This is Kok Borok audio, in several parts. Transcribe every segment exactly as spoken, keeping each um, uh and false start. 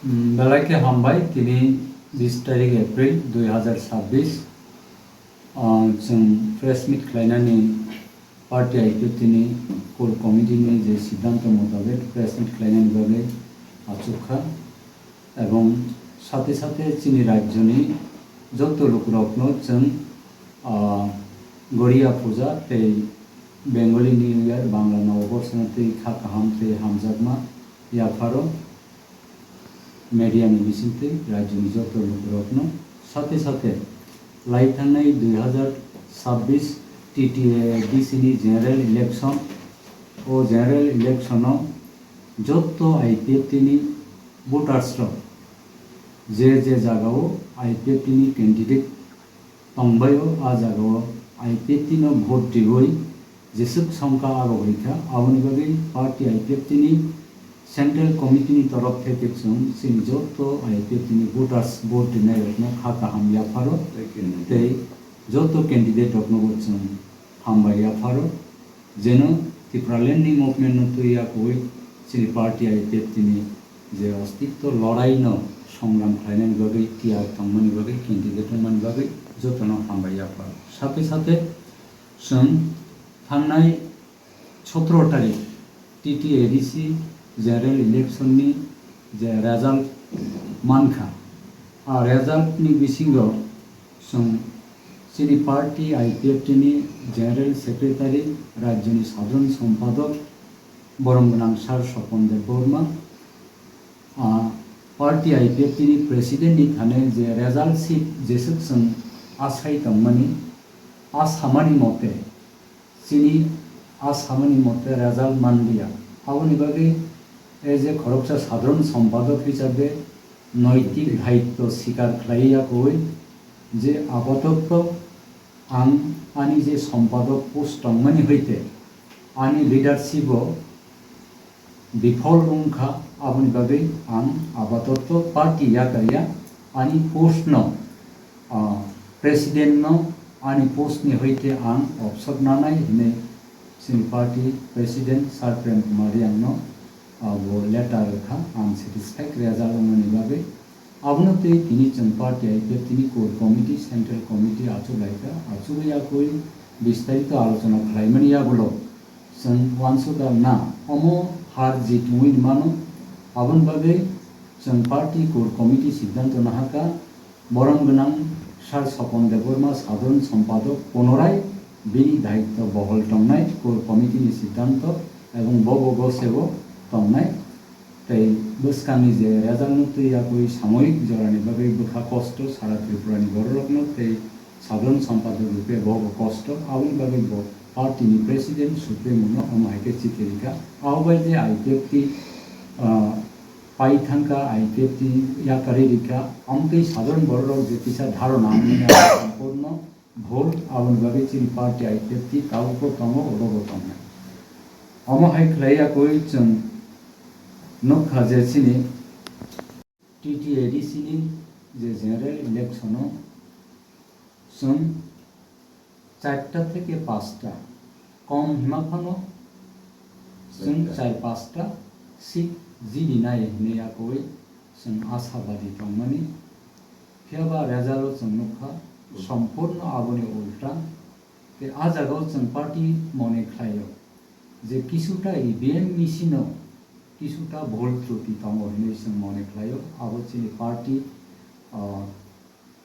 Mm, belai khe hambai, tini bis tarik April dui hazar sabbish, ah, chwng press meet khlainani party I P F T ni core committee ni je siddhanto motabek press meet khlainani bagwi achukha, ebong sathe sathe chini rajyoni joto lukurokno chwng, ah, Goriya Puja tei Bengali New Year, Bangla Noboborsona tei kha kaham tei hamjakma yapharo media ni bisingtwi rajyoni joto lukurokno. Sathe sathe lai thangnai dui hazar sabbish T T A D C ni general election, o general election o joto I P F T ni voters rok je je jagao I P F T ni candidate tongbaio, a jagao I P F T no vote riwi jeswk songkha arok rikha, aboni bagwi party I P F T ni central committee ni torof theke chwng chini joto I P F T ni voters vote rinai rokno kha kaham yapharo tei joto candidate rokno bo chwng hambai yapharo. Jeno Tipraland ni movement no twi yakowi chini party I P F T ni je ostitto lorai no songram khlainani bagwi tiyar tongmani bagwi candidate wngmani bagwi jotono hambai yapharo. Sathe sathe chwng thangnai sotro tarik T T A D C general election ni je result mankha, a result ni bisingo chwng chini party I P F T ni general secretary, rajyoni sadharan sompadok, borom gwnang sir Sopon Debbarma, a, party I P F T ni president ni thane je result sheet jeswk chwng asai tongmani, a samani mote, chini a samani mote result manliya. Aboni bagwi e je khoroksa sadharan sompadok hisabe noitik daitto sikar khlai yakowi je apatoto ang ani je sompadok post tongmani hoite ani leadership o bifol wngkha, aboni bagwi ang apatoto party yakarya ani post no, ah, president no ani post ni hoite ang obsor nanai hinwi chini party president Sir Prem Kumar Reang no, ah, bo letter rwkha, ang satisfied result wngmani bagwi. Abono tei tini chwng party I P F T ni core committee, central committee achuk laikha, achugwi yakwi bistarito alochona khlaimani yagulo chwng uansukha na omo har jit wngwi mano. Aboni bagwi chwng party core committee siddhanto nahakha, borom gwnang Sir Sopon Debbarma sadharan sompadok punorai bini daitto bohol tongnai core committee ni siddhanto ebong bobo gosebo tongnai. Tei bwskangni je result no twi yakwi samoyik jorani bagwi bwkha kosto sara Tripura ni bororokno tei sadharan sompadok rupe bo bo kosto, aboni bagwi bo party ni president supremo no omo hai khe chithi rikha. Abo bai je I P F T, ah, pai thangkha, I P F T yakarwi rikha, amtwi sadharan bororok je kisa dharona wngmani abo samporno bhul, aboni bagwi chini party I P F T tabukbo tongo, orobo tongnai. Omo hai khlai yakwi chwng nukha je chini T T A D C ni je general election o chwng charta theke pasta kom hima phano chwng char pasta seat jidi nai hinwi yakwi chwng ashabadi tongmani. Phiya ba result o chwng nukha, sompurno aboni ulta. Tei a jagao chwng party mone khlaio je kisuta E V M machine o kisuta bhul truti tongo hinwi chwng mone khlaio. Abo chini party, ah,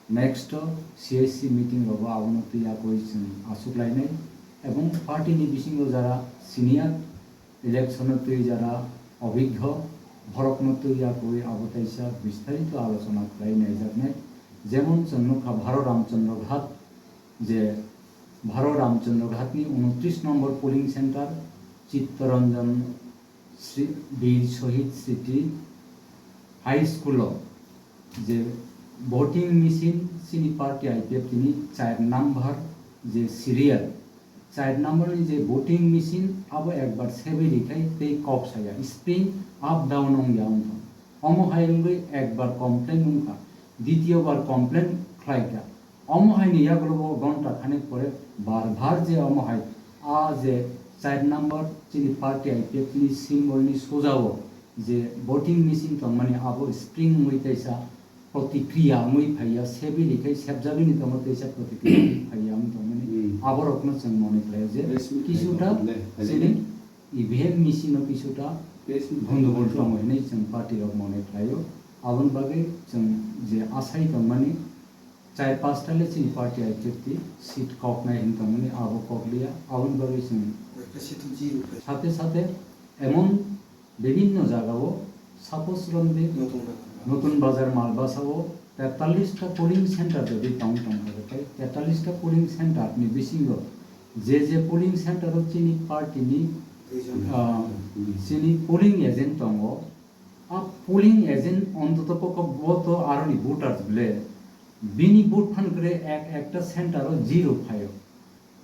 next o C S C meeting rogo abono twi yakwi chwng achuk lainai. Ebong party ni bisingo jara senior election o twi jara obigho borokno twi yakwi abo taisa bistarito alochona khlai naijaknai. Jemon chwng nukha Bharo Ramchandra Ghat, je Bharo Ramchandra Ghat ni unotris nombor polling center Chittaranjan Sri-, Bir Shohid Smriti High School o je voting machine chini party I P F T ni char number je serial, char number ni je voting machine abo ekbar sebai rikhai tei kok saya spring up down wngya wngthong. Omo hai wngwi ekbar complain wngkha, dityo bar complain khlaikha. Omo haini yagulo bo gonta khanik pore bar bar je omo hai a je char number chini party I P F ni symbol ni sojao je voting machine tongmani abo spring wngwi teisa protikriya wngwi phaiya, sebili khai sebjagwini tongo teisa protikriya wngwi phaiya wng tongmani Hmm. aborokno chwng mone khlaio je Press meet kisuta khlaikha, chini E V M machine o kisuta Press meet gondogol khlaikha. tongo hinwi chwng party rok mone khlaio. Aboni bagwi chwng je asai tongmani char pasta le chini party I P F T seat koknai hinwi tongmani abo kokliya. Aboni bagwi chwng Khe seat zero khe. Sate sate emon bibhinno jagao, suppose romdi Notun Bazar. Notun Bazar Malbasa o tetallis ta polling center jodi tong tongkha khe, tetallis ta polling center ni bisingo je je polling center o chini party ni, Duijon. ah, chini polling agent tongo, a polling agent ontoto pokho bo to aroni voters bole, bini vote phan kre ek ekta center o zero phaio.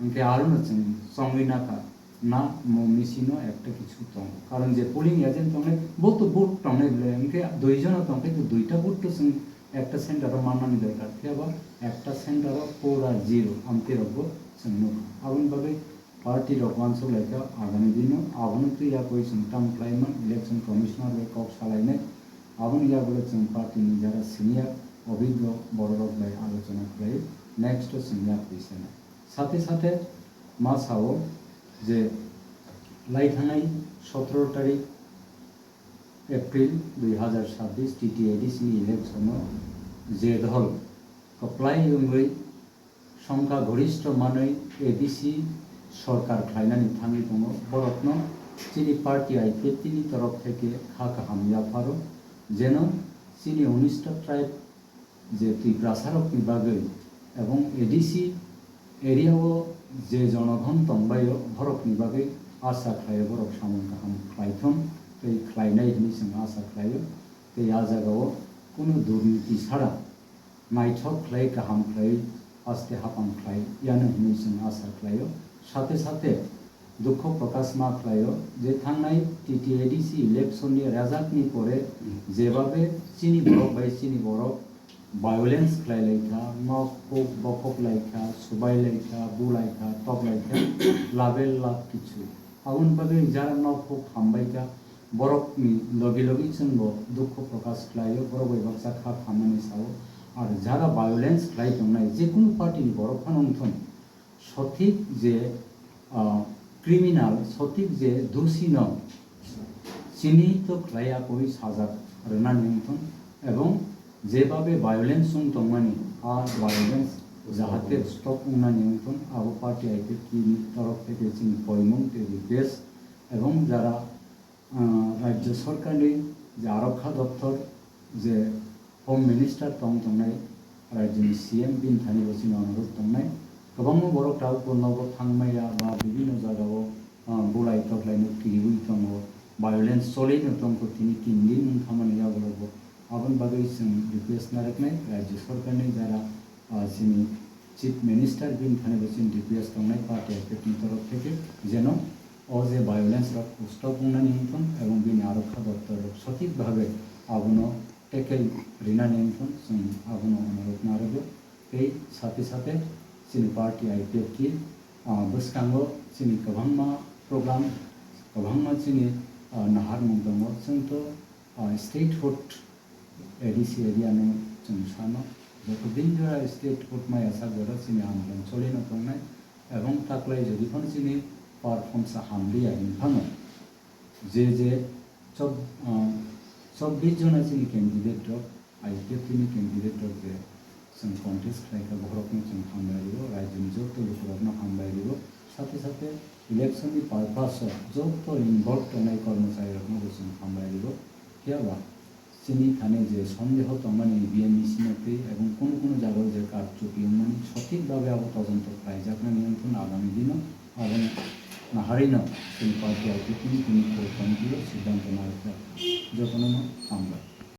Hwnkhe arono chwng chongwi nakha, na mo machine-o ekta kichu tongo. Karon je polling agent tongnai, bo to vote tongnai bole, hwnkhe dui jona tongkhe to duita vote to chwng ekta center-o mannani dorkar. Phiya ba ekta center-o pura zero, amtwi rokbo chwng nukha. Aboni bagwi party rok uansuk laikha, agami dino abono twi yakwi chwng tamo khlai man, election commissioner bai kok salainai. Aboni yagulo chwng party ni jara senior, obiggo bororok bai alochona khlai, next-o chwng yakwi sanai. Sate sate ma sao je lai thangnai sotoro tarik April dui hazar chabbish T T A D C ni election o je dol kwplai wngwi songkha goristho manwi A D C sorkar khlainani thangwi tongo, borokno chini party I P F T ni torof theke kha kaham yapharo, jeno chini unis ta tribe je Tiprasarokni bagwi ebong A D C area o je jonogon tongbaio, borokni bagwi asa khlaio borok samung kaham khlaithon tei khlainai hinwi chwng asa khlaio. Tei a jagao kunu durniti sara naithok khlai, kaham khlai, aste hapang khlai yano hinwi chwng asa khlaio. Sate sate dukho prokash ma khlaio je thangnai T T A D C election ni result ni pore jebabe chini borok bai chini borok violence khlai laikha, nok kok bokhok laikha, subai laikha, bu laikha, tok laikha, label lab kichu. Aboni bagwi jara nok kok hambai kha, borokni logi logi chwngbo dukho prokash khlaio, borok bai baksa kha khamani sao. Ar jara violence khlai tongnai, jekunu party ni borok phano wngthon, sothik je, ah, criminal, sothik je dusi no chinito khlai yakwi sajak rwnani wngthon, ebong jebabe violence wng tongmani, a violence jahate stop wngnani wngthon, abo party I P F T ni torof theke chini koimung tei request, ebong jara ah, Rajya Sorkarni je Arokha Doptor, je Home Minister tong tongnai, Rajyani C M bini thani bo chini onurodh tongnai. Kwbangma borok tabuk bo nogo thangmaya ba bibhinno jagao, ah, bulai toklaino kiriwi tongo, violence choliwi tongkho tini tin din wng thamani yagulo bo. Aboni bagwi chwng request narwknai Rajya Sorkarni jara ah, chini Chief Minister bini thani bo chini request tongnai party I P F T ni torof theke jeno o je violence rok stop wngnani wngthon ebong bini arokha doptor rok sothik bhabe abono tackle rinani wngthon chwng abono onurodh narwgo. Tei sate sate chini party I P F T, ah, bwskango chini kwbangma program, kwbangma chini, ah, naharmung tongo. Chwng to, ah, statehood A D C area no chwng sano, joto din jora statehood maya sak jora chini andolon cholino tongnai, ebong taklai jodi phano chini performance hamliya hinphano je je chob-, ah, chobbish jona chini candidate rok, I P F T ni candidate rok je chwng contest khlai kha, bohrokno chwng hambai rio, rajyoni joto lukurokno hambai rio, sate sate election ni purpose o joto involve tongnai kormochari rokno bo chwng hambai rio. Phiya ba chini thani je sondeho tongmani E V M machine o twi ebong kunu kunu jagao je karchupi wngmani sothik bhabe abo todonto khlaijaknani wngthun agami dino, aboni naharino chini party I P F T ni tini core committee o siddhanto narwkjak. Jotono no hambai.